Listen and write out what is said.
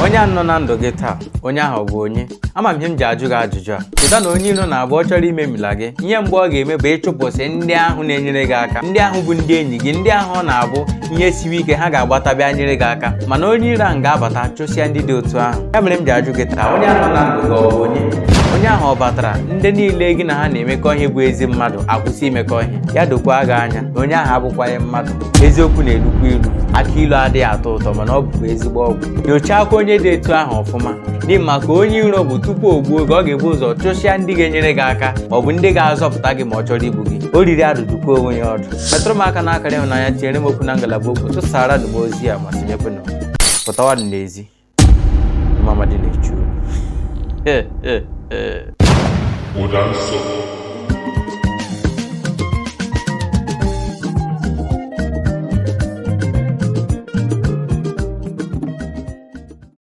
Onye a nọ na ndụ gị taa, onye ahụ ọ bụ onye? Ama m ihe m ji ajụ gị ajụjụ a. Cheta na onye iro na-abụ ọ chọrọ imemila gị, ihe mbụ ọ ga-eme bụ ịchụpụsị ndị ahụ na-enyere gị aka, ndị ahụ bụ ndị enyi gị, ndị ahụ ọ na-abụ ihe siwe ike ha ga-agbata bịa nyere gị aka. Mana onye iro ahụ ga-abata chụsịa ndị dị otu ahụ. Ya mere m ji ajụ gị taa, onye ahụ nọ na ndụ gị ọ bụ onye? Onye ahụ ọ batara, ndị niile gị na ha na-emekọ ihe bụ ezi mmadụ akwụsị imekọ ihe. Ya dokwa gị anya na onye ahụ abụkwaghị mmadụ. Eziokwu na-elukwa ilu, akị ilu adịghị atọ ụtọ, mana ọ bụkwa ezigbo ọgwụ. Nyochaakwa onye dị etu ahụ ọfụma, n'ihi maka onye iro bụ tupu o gbuo gị, ọ ga-ebu ụzọ chụsịa ndị ga-enyere gị aka maọbụ ndị ga-azọpụta gị ma ọ chọrọ igbu gị. O riri adụdụkwa onwe ya ọdụ. Metụrụ m aka n'akara ịhụnanya, tinyere m okwu na ngalaba okwu, tụsara m ozi a ma sonyekwenụ. Pụtawanụ n'ezi, Mamadi na-echu. Ụda nsọ.